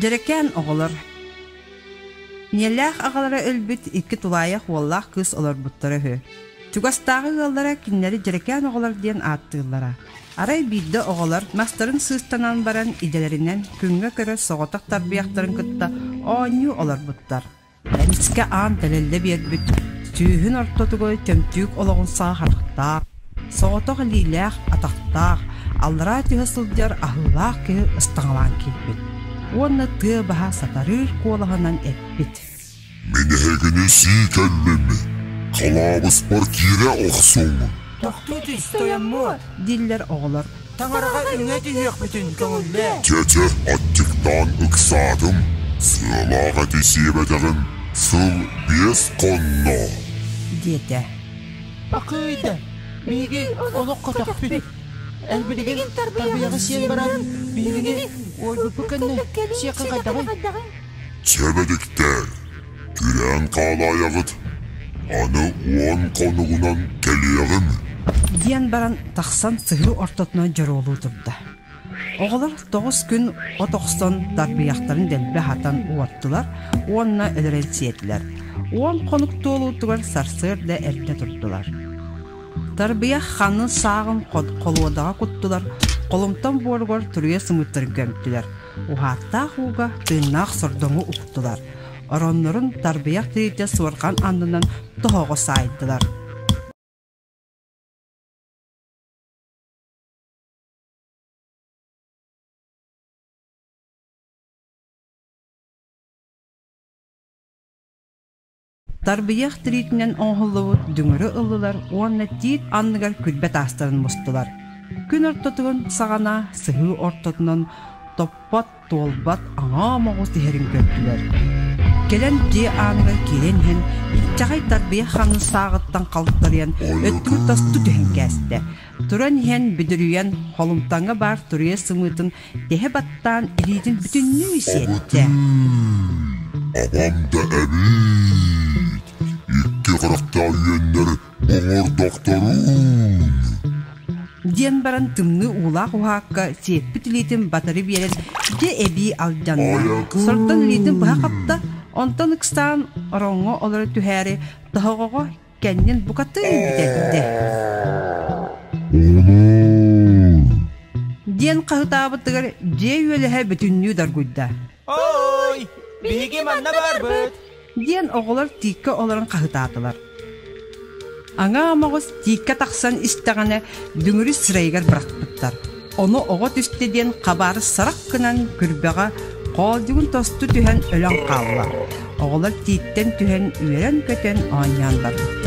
Дьэрэкээн оҕолор Ийэлээх аҕалара өлбүт икки тулаайах уоллаах кыыс олорбуттара үһү. Чугастааҕы ыаллара кинилэри дьэрэкээн оҕолор диэн ааттыыллара. Арай биирдэ оҕолор мастарын сыыстанан баран идэлэринэн күҥҥэ көрө соҕотох тарбыйахтарын кытта оонньуу олорбуттар. Эмискэ аан тэлэллэ биэрбит, сүүһүн ортотугар чөмчүүк олоҕун саҕа харахтаах, соҕотох илиилээх, атахтаах, аллараа түһэ сылдьар аһыылаах киһи ыстаҥалаан киирбит уонна тыа баһа сатарыыр куолаһынан эппит: «Мин эһигини сии кэллим, халаабыспар киирэ охсуҥ!» «Тохтуу түс, тойоммуот!» дииллэр оҕолор. «Таҥараҕа үҥэ түһүөхпүтүн көҥүллээ!» Чэ-чэ, аччыктаан ыксаатым, сыалаах эти сиэбэтэҕим сыл биэс хонно диэтэ. «Акыйда, биһиги олох көтөхпүт. Эн билигин тарбыйаҕы сиэн баран, биһигини уойбуппут кэннэ сиэххэ хайдаҕый?» Чэбэдиктэр, күрээн хаалаайаҕыт, аны уон хонугунан кэлиэҕим диэн баран тахсан сыһыы ортотунан дьоруолуу турда. Оҕолор тоҕус күн от охсон тарбыйахтарын дэлби аһатан уоттулар уонна өлөрөн сиэтилэр. Уон хонук туолуутугар сарсыарда эрдэ турдулар. Тарбыйах ханнын сааҕын холуодаҕа куттулар, холумтан буоругар туруйа сымыыттарын көмтүлэр. Уһааттаах ууга тыыннаах сордоҥу уктулар, ороннорун тарбыйах тириитэ суорҕан аннынан тоһоҕо саайдылар. Тарбыйах тириитинэн оҥоһуллубут дүҥүрү ыллылар уонна тиит анныгар күлбэ таастарын мустулар. Күн ортотун саҕана сыһыы ортотунан топпот, туолбат аҥаа моҕус иһэрин көрдүлэр. Кэлэн дьиэ ааныгар киирэн иһэн, инчэҕэй тарбыйах ханны сааҕыттан халтарыйан өттүгү тосту түһэн кээстэ. Туран иһэн бүдүрүйэн холумтаҥҥа баар туруйа сымыытын тэһэ баттаан илиитин бүтүннүү сиэттэ. Абам да эбит! Икки харахтаах үөннэр оҥордохторун! Диэн баран тымныы уулаах уһаакка сиэппит илиитин батары биэрэн дьэ эбии алдьанна. Сортон илиитин быһа хапта, онтон ыксаан ороҥҥо олоро түһээри тоһоҕоҕо кэннин букатын бүтэрдэ. Диэн хаһытаабытыгар дьиэ үөлэһэ бүтүннүү доргуйда. Ой, биһиги манна барбыт! Диэн оҕолор тииккэ олорон хаһытаатылар. Аҥаа моҕус тииккэ тахсан истэҕинэ дүҥүрү сирэйигэр бырахпыттар. Ону оҕо түстэ диэн хабаары сарах гынан күрбэҕэ хоолдьугун тосту түһэн өлөн хаалла. Оҕолор тииттэн түһэн үөрэн-көтөн оонньоон барбыттар.